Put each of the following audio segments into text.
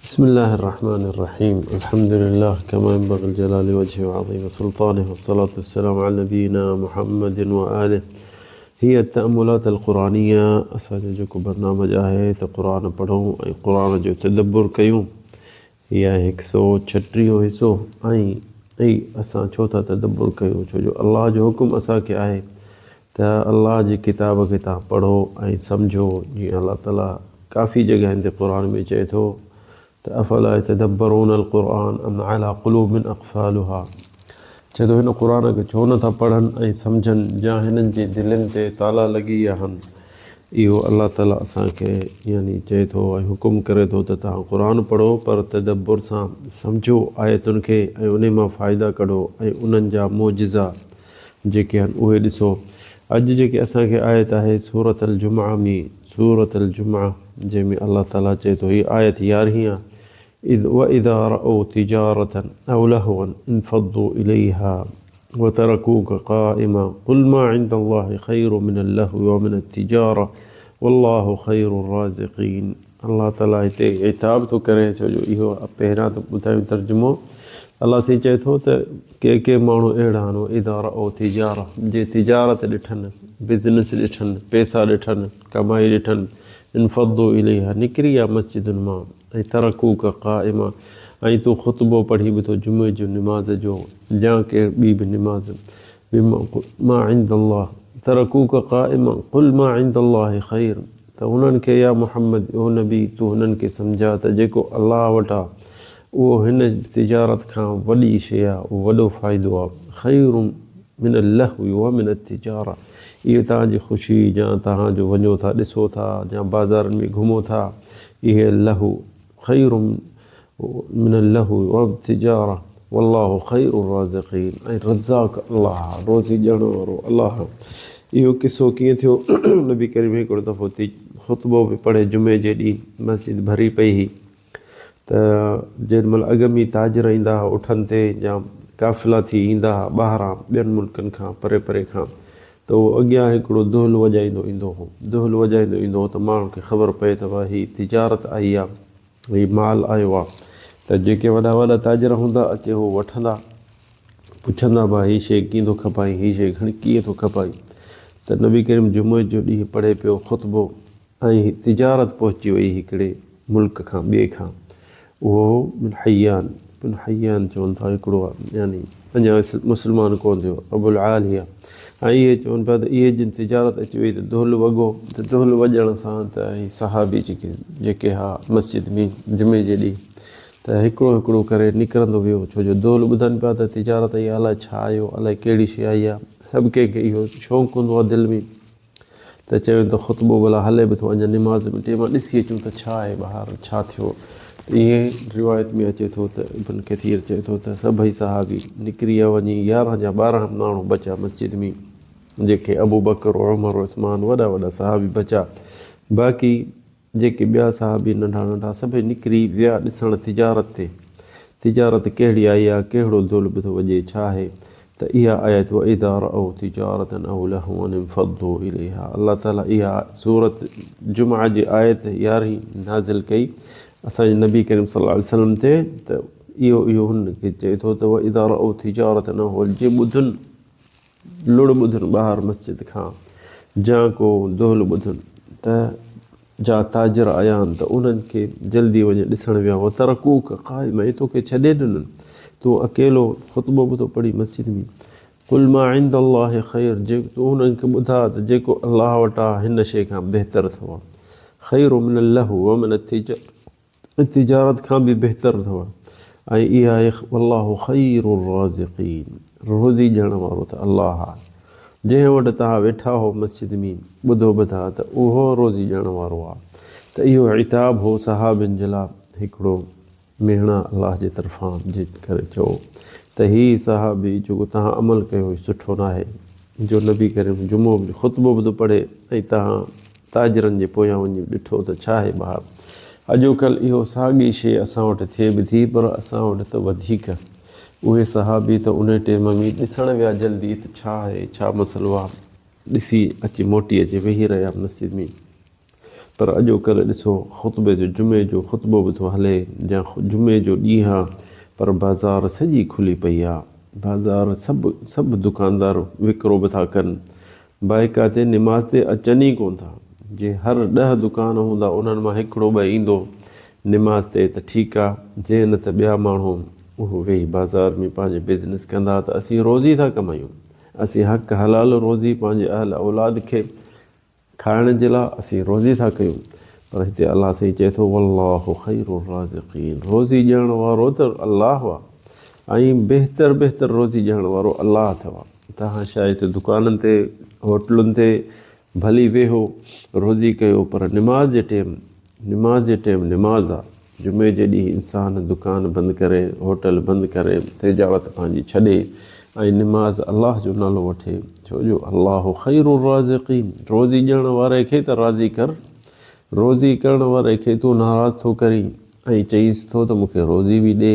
بسم الله الرحمن الرحيم الحمد لله كما ينبغي لجلال وجهه وعظيم سلطانه والصلاة والسلام على نبينا محمد وآله هي التأملات القرآنية اسان جو جيڪو برنامج آهي ته قرآن پڙهون ۽ قرآن جو تدبر ڪيون هي آهي هڪ سو ڇٽيهون حصو ۽ ۽ اسان ڇو ٿا تدبر ڪيون ڇو جو الله جو حڪم اسان کي آهي ته الله جي ڪتاب کي توهان پڙهو ۽ سمجهو جيئن الله تعالي ڪافي جڳهين تي قرآن ۾ چئي ٿو ته افلا يتدبرون القرآن ام علي قلوب اقفالها چئي ٿو هن قرآن کي ڇو نٿا پڙهن ۽ سمجهن يا هنن جي دلين تي تالا لڳي ويا آهن اهو الله تعالي اسان کي يعني چئي ٿو ۽ حڪم ڪري ٿو ته توهان قرآن پڙهو پر تدبر سان سمجهو آيتن کي ۽ انهي مان فائدا ڪڍو ۽ انهن جا معجزا جيڪي آهن اهي ڏسو. اڄ جيڪي اسان کي آيت آهي سورة الجمعه ۾ سورة الجمعه جنهن ۾ الله تعالي چئي ٿو هي آيت يارهين آهي اذ واذا رأوا تجارة او لهوا انفضوا اليها وتركوك قائما قل ما عند الله خير من اللهو ومن التجارة والله خير الرازقين الله تعالي هتي عتاب ٿو ڪري ڇو جو اهو پهريان ته ٻڌايون ترجمو الله سائين چئي ٿو ته ڪي ڪي ماڻهو اهڙا آهن اذا رأوا تجاره جي تجارت ڏٺن بزنس ڏٺن پيسا ڏٺن ڪمائي ڏٺن انفضوا اليها نڪري آ مسجدن مان ۽ ترڪوڪ قائما ۽ تون خطبو پڙهي به ٿو جمعي جو نماز جو يا ڪي ٻي به نماز بما عند الله ترڪوڪ قائما قل ما عند الله خير ته انهن کي يا محمد، او نبي، تون هنن کي سمجهاء ته جيڪو الله وٽ آ اهو هن تجارت کان وڏي شيء آ، اهو وڏو فائدو آ، خير من اللهو ومن التجارة، اهي توهان جي خوشي يا توهان جو وڃو ٿا ڏسو ٿا يا بازارن ۾ گهمو ٿا، اهي لهو، خير من اللهو والتجارة والله خير الرازقين ۽ رزاق الله آ، روزي ڏيڻ وارو الله آ. اهو قصو ڪيئن ٿيو؟ نبي ڪريم هڪڙو دفعو خطبو پيو پڙهي جمعي جي ڏينهن مسجد ڀري پئي هئي ته جنهن مهل اڳ ۾ تاجر ايندا هئا اٺن تي يا قافلا ٿي ايندا هئا ٻاهران ٻين ملڪن کان پري پري کان ته اهو اڳيان هڪڙو دهل وڄائيندو ايندو هو دهل وڄائيندو ايندو هو ته ماڻهن کي خبر پئي ته ڀاء هي تجارت آئي آ هي مال آيو آ ته جيڪي وڏا وڏا تاجر هوندا اچي هو وٺندا پڇندا ڀاء هي شيء ڪيئن ٿو کپائين هي شيء گهڻي ڪيئن ٿو کپائين ته نبي ڪريم جمعي جو ڏينهن پڙهي پيو خطبو ۽ تجارت پهچي وئي هڪڙي ملڪ کان ٻئي کان اهو هو بن حيان بن حيان چون ٿا هڪڙو يعني اڃا مسلمان ڪونه ٿيو ابو العاليه ۽ اهي چون پيا ته اهي جن تجارت اچي وئي ته دهل وڳو ته دهل وڄڻ سان ته ۽ صحابي جيڪي جيڪي ها مسجد ۾ جمعي جي ڏينهن ته هڪڙو هڪڙو ڪري نڪرندو ويو ڇو جو دهل ٻڌن پيا ته تجارت آئي الائي ڇا آيو الائي ڪهڙي شي آئي آهي سڀ ڪنهن کي اهو شوق هوندو آهي دل ۾ ته چيائين ته خطبو ڀلا هلي به ٿو اڃا نماز ۾ ٽيم آ ڏسي اچون ته ڇا آهي ٻاهر ڇا ٿيو ته ائين روايت ۾ اچي ٿو ته ابن ڪثير چئي ٿو ته سڀئي صحابي نڪري ويا وڃي يارهن يا ٻارهن ماڻهو بچا مسجد ۾ جيڪي ابوبڪر عمر عثمان وڏا وڏا صحابي بچا باقي جيڪي ٻيا صحابي ننڍا ننڍا سڀئي نڪري ويا ڏسڻ تجارت تي، تجارت ڪهڙي آئي آ، ڪهڙو دهل به ٿو وڄي، ڇا آهي؟ ته اها آيت واذا رأوا تجارة او لهوا انفضوا اليها الله تعالي اها سورة جمعه جي آيت يارهين نازل ڪئي اسان جي نبي ڪريم صلي الله عليه وسلم تي ته اهو اهو هن کي چئي ٿو ته واذا رأوا تجارة او جي ٻڌن لڙ ٻڌن ٻاهر مسجد کان جا ڪو دهل ٻڌن ته جا تاجر آيا آهن ته انهن کي جلدي وڃي ڏسڻ ويا وترڪوڪ قائما ۽ توکي ڇڏي ڏنن تون اڪيلو خطبو به ٿو پڙهين مسجد ۾ قل ما عند الله خير جي تون انهن کي ٻڌاء ته جيڪو الله وٽ آهي هن شيء کان بهتر اٿو خير من اللهو ومن التجارة ۽ تجارت کان به بهتر اٿو ۽ اها آهي والله خير الرازقين روزي ڏيڻ وارو ته الله آهي جنهن وٽ توهان ويٺا هو مسجد ۾ ٻڌو به ٿا ته اهو روزي ڏيڻ وارو آهي ته اهو عتاب هو صحابين جي لاء هڪڙو مهڻا الله جي طرفان جي ڪري چئو ته هي صحابي جيڪو توهان عمل ڪيو هي سٺو ناهي جو نبي ڪريم جمعو خطبو به ٿو پڙهي ۽ توهان تاجرن جي پويان وڃي ڏٺو ته ڇا آهي ٻاهر. اڄوڪلهه اهو ساڳي شيء اسان وٽ ٿئي به ٿي پر اسان وٽ ته وڌيڪ. اهي صحابي ته انهي ٽيم ۾ ڏسڻ ويا جلدي ته ڇا آهي ڇا مسئلو آ. ڏسي اچي موٽي اچي ويهي رهيا مسجد ۾. پر اڄوڪلهه ڏسو خطبي جو جمعي جو خطبو به ٿو هلي يا جمعي جو ڏينهن آ پر بازار سڄي کلي پئي آ. بازار سڀ سڀ دڪاندار وڪرو به ٿا ڪن. بائيڪاتي نماز تي اچن ئي ڪونه ٿا. جي هر ڏهه دڪان هوندا انهن مان هڪڙو ٻه ايندو نماز تي ته ٺيڪ آ جي نه ته ٻيا ماڻهو اهو ويهي بازار ۾ پنهنجي بزنس ڪندا ته اسين روزي ٿا ڪمايون. اسين حق حلال روزي پنهنجي اهل اولاد کي کائڻ جي لاء اسين روزي ٿا ڪيون پر هتي الله سائين چئي ٿو والله خير الرازقين روزي ڏيڻ وارو ته الله آ ۽ بهتر بهتر روزي ڏيڻ وارو الله اٿو توهان شايد دڪانن تي هوٽلن تي ڀلي ويهو روزي ڪيو پر نماز جي ٽيم نماز جي ٽيم نماز آ. جمعي جي ڏينهن انسان دڪان بند ڪري، هوٽل بند ڪري، تجارت پنهنجي ڇڏي ۽ نماز الله جو نالو وٺي، ڇو جو الله خير الرازقين، روزي ڏيڻ واري کي ته راضي ڪر، روزي ڪرڻ واري کي تون ناراض ٿو ڪرين ۽ چئينس ٿو ته مون کي روزي به ڏي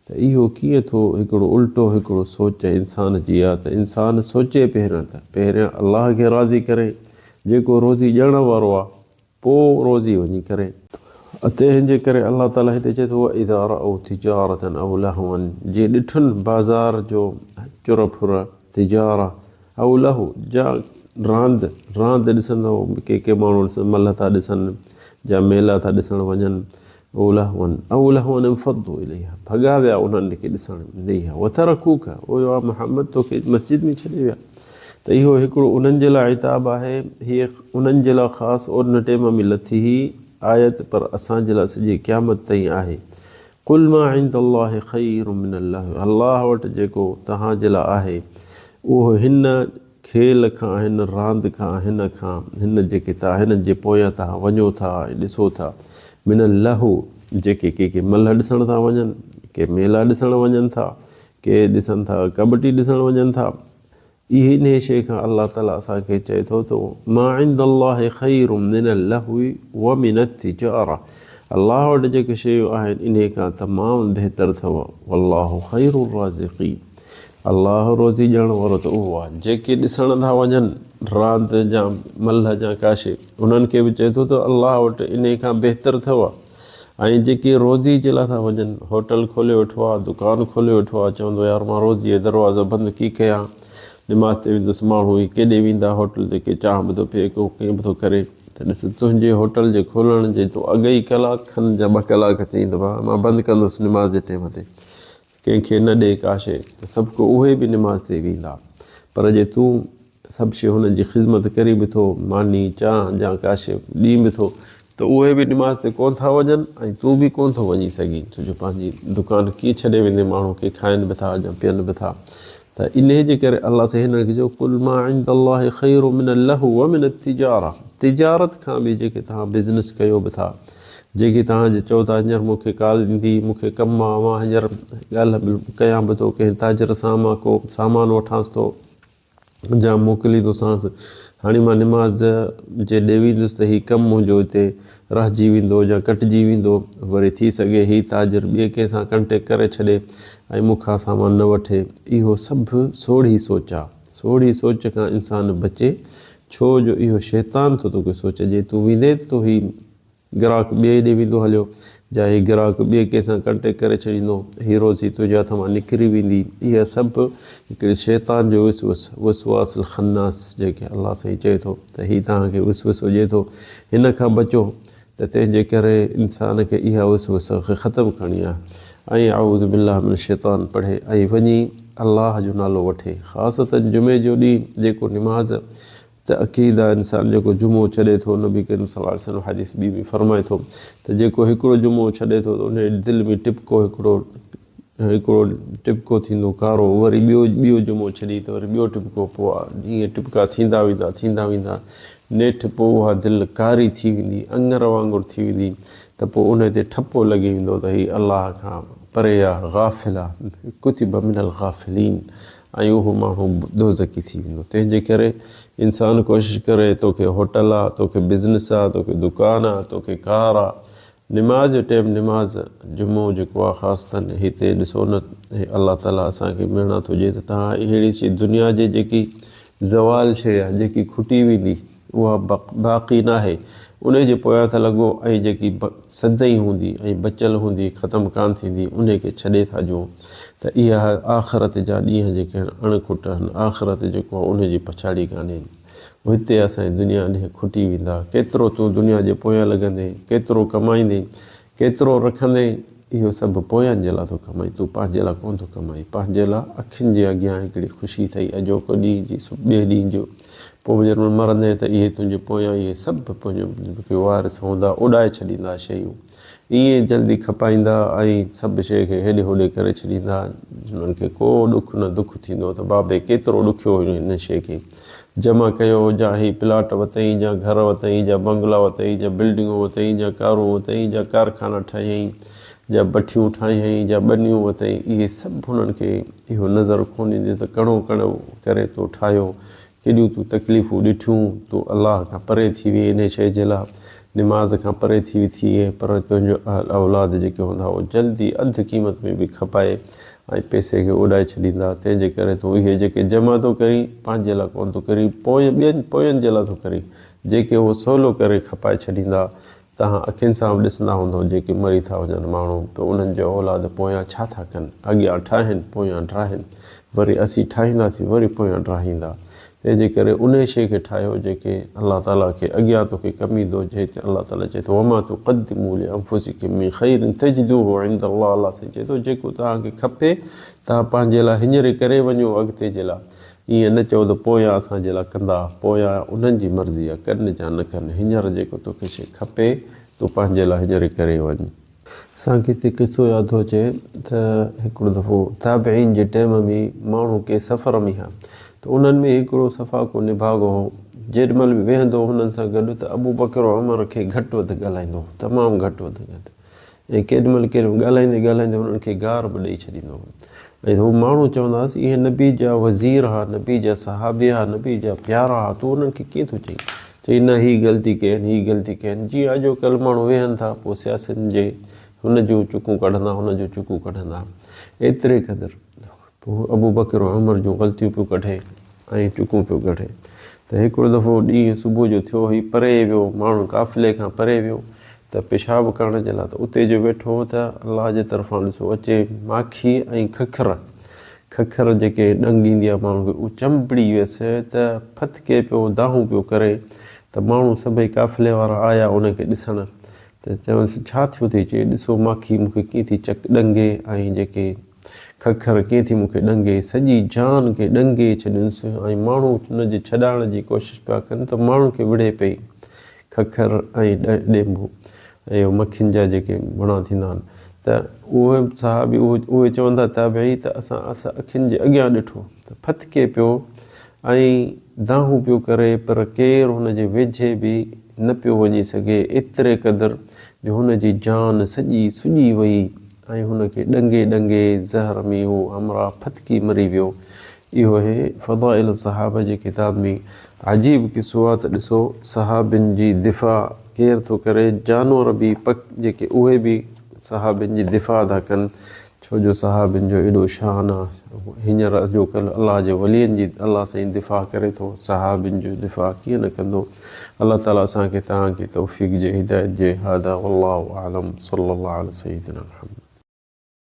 ته اهو ڪيئن ٿو هڪڙو الٽو هڪڙو سوچ انسان جي آ ته انسان سوچي پهريان ته پهريان الله کي راضي ڪري جيڪو روزي ڏيڻ وارو آ. پوء روزي وڃي ڪري. تنهن جي ڪري الله تعاليٰ هتي چئي ٿو واذا راوا تجارة او لهوا جي ڏٺن بازار جو چر ڦر، تجارة، او لهو جا راند، راند ڏسندو ڪي ڪي ماڻهو ڏسن ملهه ٿا ڏسن جا ميلا ٿا ڏسڻ وڃن او لهوا او لهوا انفضوا اليها ڀڳا ويا انهن کي ڏسڻ اليها وترڪوڪ او يا محمد توکي مسجد ۾ ڇڏي ويا ته اهو هڪڙو انهن جي لاء عتاب آهي هيء انهن جي لاء خاص ان ٽيم ۾ لٿي هئي آيت پر اسان جي لاء سڄي قيامت تائين آهي قل ما عند الله خير من اللهو الله وٽ جيڪو توهان جي لاء آهي اهو هن کيل کان، هن راند کان، هن کان، هن جيڪي تان هنن جي پويان توهان وڃو ٿا ۽ ڏسو ٿا، من اللهو، جيڪي ڪي ڪي ملهه ڏسڻ ٿا وڃن، ڪي ميلا ڏسڻ وڃن ٿا، ڪي ڏسن ٿا ڪٻٽي ڏسڻ وڃن ٿا، اهي انهيء شيء کان الله تعاليٰ اسان کي چئي ٿو ته ما عند الله خير من اللهو ومن التجارة الله وٽ جيڪي شيون آهن انهيء کان تمام بهتر اٿو والله خير الرازقين الله روزي ڏيڻ وارو ته اهو آهي. جيڪي ڏسڻ ٿا وڃن راند جا ملهه جا ڪا شيء انهن کي به چئي ٿو ته الله وٽ انهي کان بهتر اٿو ۽ جيڪي روزي جي لاء ٿا وڃن هوٽل کولي ويٺو آهي دڪان کولي ويٺو آهي چوندو يار مان روزي جو دروازو بند ڪي ڪيان نماز تي ويندس ماڻهو هي ڪيڏي ويندا هوٽل تي ڪي چانهه به ٿو پيئي ڪو ڪيئن به ٿو ڪري ته ڏس تنهنجي هوٽل جي کولڻ جي تو اڳ ئي ڪلاڪ کن جا ٻه ڪلاڪ چئين ته ڀاء مان بند ڪندس نماز جي ٽيم تي ڪنهن کي نه ڏي ڪا شيء ته سڀ ڪو اهي به نماز تي ويندا پر جي تون سڀ شيء هنن جي خذمت ڪرين به ٿو، ماني، چانهه جا ڪا شيء ڏين به ٿو ته اهي به نماز تي ڪونه ٿا وڃن ۽ تون به ڪونه ٿو وڃي سگهين ڇو جو پنهنجي دڪان ڪيئن ڇڏي ويندين ماڻهو ڪي کائن به ٿا يا پين به ٿا ته انهيء جي ڪري الله سائين هنن کي چيو قل ما عند الله خير من اللهو ومن التجارة تجارت کان به جيڪي توهان بزنس ڪيو به ٿا جيڪي توهان جي چئو ٿا هينئر مون کي ڪال ايندي مون کي ڪم آ مان هينئر ڳالهه به ڪيان به ٿو ڪنهن تاجر سان مان ڪو سامان وٺانس ٿو جا موڪليندوسانس هاڻي مان نماز جي ڏي ويندس ته هي ڪم منهنجو هتي رهجي ويندو يا ڪٽجي ويندو وري ٿي سگهي هي تاجر ٻئي ڪنهن سان ڪنٽيڪٽ ڪري ڇڏي ۽ مون کان سامان نه وٺي اهو سڀ سوڙهي سوچ آ سوڙهي سوچ کان انسان بچي ڇو جو اهو شيطان ٿو توکي سوچ ڏئي تون ويندين ته تو هي گراهڪ ٻئي ڏي ويندو هليو جا هي گراهڪ ٻئي ڪنهن سان ڪنٽيڪٽ ڪري ڇڏيندو، هي روزي تنهنجي هٿ مان نڪري ويندي. اها سڀ هڪڙي شيطان جو وسوس، وسواس الخناس، جنهن کي الله سائين چئي ٿو ته هي توهان کي وسوسو ڏئي ٿو، هن کان بچو ته تنهن جي ڪري انسان کي اها وسوسه کي ختم ڪرڻي آهي ۽ اعوذ بالله من الشيطان پڙهي ۽ وڃي الله جو نالو وٺي خاصتا جمعي جو ڏينهن جيڪو نماز ته عقيده انسان جيڪو جمعو ڇڏي ٿو نبي ڪريم صلي الله عليه وسلم حديث ٻي ۾ فرمائي ٿو ته جيڪو هڪڙو جمعو ڇڏي ٿو ته ان جي دل ۾ ٽپڪو هڪڙو هڪڙو ٽپڪو ٿيندو ڪارو وري ٻيو ٻيو جمعو ڇڏي ته وري ٻيو ٽپڪو پوء ائين ٽپڪا ٿيندا ويندا ٿيندا ويندا نيٺ پوء اها دل ڪاري ٿي ويندي اڱر وانگر ٿي ويندي ته پوء ان تي ٺپو لڳي ويندو ته هي الله کان پري آ غافل آ ڪتب من الغافلين ۽ اهو ماڻهو دوزخي ٿي ويندو. تنهن جي ڪري انسان ڪوشش ڪري توکي هوٽل آ، توکي بزنس آ، توکي دڪان آ، توکي ڪار آ، نماز جو ٽيم نماز جمعو جيڪو آ خاصتاً هتي ڏسو نه الله تعالي اسان کي مهڻا ٿو ڏئي ته توهان اهڙي شي دنيا جي جيڪي زوال شي آ جيڪي کٽي ويندي اها باقي ناهي. انهي جي پويان ٿا لڳو ۽ جيڪي سدائين هوندي ۽ بچيل هوندي ختم ڪانه ٿيندي انهي کي ڇڏي ٿا جو ته اها آخرت جا ڏينهن جيڪي آهن اڻ کٽ آهن آخرت جيڪو آهي انهي جي پڇاڙي ڪانهي هتي اسان جي دنيا ڏينهن کٽي ويندا ڪيترو تون دنيا جي پويان لڳندين ڪيترو ڪمائيندين ڪيترو رکندين اهو سڀ پوين جي لاء ٿو ڪمائين تون پنهنجي لاء ڪونه ٿو ڪمائين پنهنجي لاء اکين جي اڳيان هڪڙي خوشي اٿئي اڄوڪو ڏينهن جي ٻئي ڏينهن جو پوء به جڏهن مرندين ته اهي تنهنجي پويان اهي سڀ پنهنجو وارث هوندا اڏائي ڇڏيندا شيون ائين جلدي کپائيندا ۽ سڀ شيء کي هيڏي هوڏي ڪري ڇڏيندا انهن کي ڪو ڏک نه دک ٿيندو ته بابي ڪيترو ڏکيو هيو هن شيء کي جمع ڪيو جا هي پلاٽ وتئين جا گهر وتئين جا بنگلا وتئين جا بلڊنگون وتئين جا ڪارون وتئين جا ڪارخانا ٺاهيائين جا بٺيون ٺاهيائين جا ٻنيون وتئين اهي سڀ هنن کي اهو نظر ڪونه ايندو ته ڪڻو ڪڻو ڪري تو ٺاهيو ڪيڏيون تون تڪليفون ڏٺيون، تون الله کان پري ٿي وئين انهيء شيء جي لاء، نماز کان پري ٿي ٿئين، پر تنهنجو اهل اولاد جيڪي هوندا اهي جلدي اڌ قيمت ۾ به کپائي ۽ پئسي کي اڏائي ڇڏيندا، تنهن جي ڪري تون اهي جيڪي جمع ٿو ڪرين، پنهنجي لاء ڪونه ٿو ڪرين، پوين ٻين پوين جي لاء ٿو ڪرين، جيڪي اهو سولو ڪري کپائي ڇڏيندا. توهان اکين سان به ڏسندا هوندؤ جيڪي مري ٿا وڃن ماڻهو ته انهن جا اولاد پويان ڇا ٿا ڪن، اڳيان ٺاهين پويان ڊاهين، وري اسين ٺاهينداسين وري پويان ڊاهيندا. تنهن جي ڪري انهي شيء کي ٺاهيو جيڪي الله تعاليٰ کي اڳيان توکي ڪم ايندو جنهن تي الله تعاليٰ چئي ٿو وما تقدموا لانفسڪم من خير تجدوه عند الله الله سائين چئي ٿو جيڪو توهان کي کپي توهان پنهنجي لاء هينئر ئي ڪري وڃو اڳتي جي لاء ائين نه چئو ته پويان اسان جي لاء ڪندا، پويان انهن جي مرضي آهي، ڪن يا نه ڪن، هينئر جيڪو توکي شيء کپي، تون پنهنجي لاء هينئر ئي ڪري وڃ. اسان کي هتي قصو ياد ٿو اچي ته هڪڙو دفعو تابعين جي ٽيم ۾ ماڻهو ڪي سفر ۾ ها ته انهن ۾ هڪڙو صفا ڪو نڀاڳو هو، جيڏ مهل به ويهندو هو هنن سان گڏ ته ابوبڪر عمر کي گهٽ وڌ ڳالهائيندو هو، تمام گهٽ وڌ. ۽ ڪيڏي مهل ڪير ڳالهائيندي ڳالهائيندي هنن کي گار به ڏئي ڇڏيندو هو ۽ هو ماڻهو چوندا هئس اهي نبي جا وزير ها نبي جا صحابي ها نبي جا پيارا ها تون انهن کي ڪيئن ٿو چئين چئي نه هي غلطي ڪين هي غلطي ڪين جيئن اڄو ڪلهه ماڻهو ويهن ٿا پوء سياسين جي هن جون چڪون ڪڍندا هن جون چڪون ڪڍندا ايتري قدر پوء ابوبڪر ۽ عمر جون غلطيون پيو ڪڍي ۽ چڪون پيو ڪڍي ته هڪڙو دفعو ڏينهن صبح جو ٿيو هي پري ويو ماڻهو قافلي کان پري ويو ته پيشاب ڪرڻ جي لاء ته اتي جو ويٺو هو ته الله جي طرفان ڏسو اچي ماکي ۽ ککر ککر جيڪي ڏنگ ايندي آهي ماڻهو کي اهو چنبڙي ويس ته ڦٿڪي پيو دانهون پيو ڪري ته ماڻهو سڀئي قافلي وارا آيا ان کي ڏسڻ ته چونس ڇا ٿيو اٿئي چي ڏسو ماکي مون کي ڪيئن ٿي چڪ ڏنگي ۽ جيڪي ککر ڪيئن ٿي مون کي ڏنگي، سڄي جان کي ڏنگي ڇڏينس ۽ ماڻهو ان جي ڇڏائڻ جي ڪوشش پيا ڪن ته ماڻهن کي وڙهي پئي. ککر ۽ ڏينڀو ۽ اهي مکين جا جيڪي بڻا ٿيندا آهن ته اهي صحابي اهي چون ٿا تابعي ته اسان اسان اکين جي اڳيان ڏٺو ته ڦٿڪي پيو ۽ دانهون پيو ڪري پر ڪير هن جي ويجهي به نه پيو وڃي سگهي ايتري قدر جو هن جي جان سڄي سڄي وئي ۽ هن کي ڏنگي ڏنگي زهر ۾ اهو همراهه ڦٿڪي مري ويو. اهو اهي فضائل الصحابه جي ڪتاب ۾ عجيب قصو آ ته ڏسو صحابين جي دفاع ڪير ٿو ڪري جانور به پڪ جيڪي اهي به صحابين جي دفاع ٿا ڪن ڇو جو صحابين جو ايڏو شان آ هينئر اڄوڪلهه الله جي ولين جي الله سائين دفاع ڪري ٿو صحابين جو دفاع ڪيئن نه ڪندو الله تعالي اسان کي توهان کي توفيق جي هدايت جي هذا والله اعلم صلي الله علي سيدنا محمد.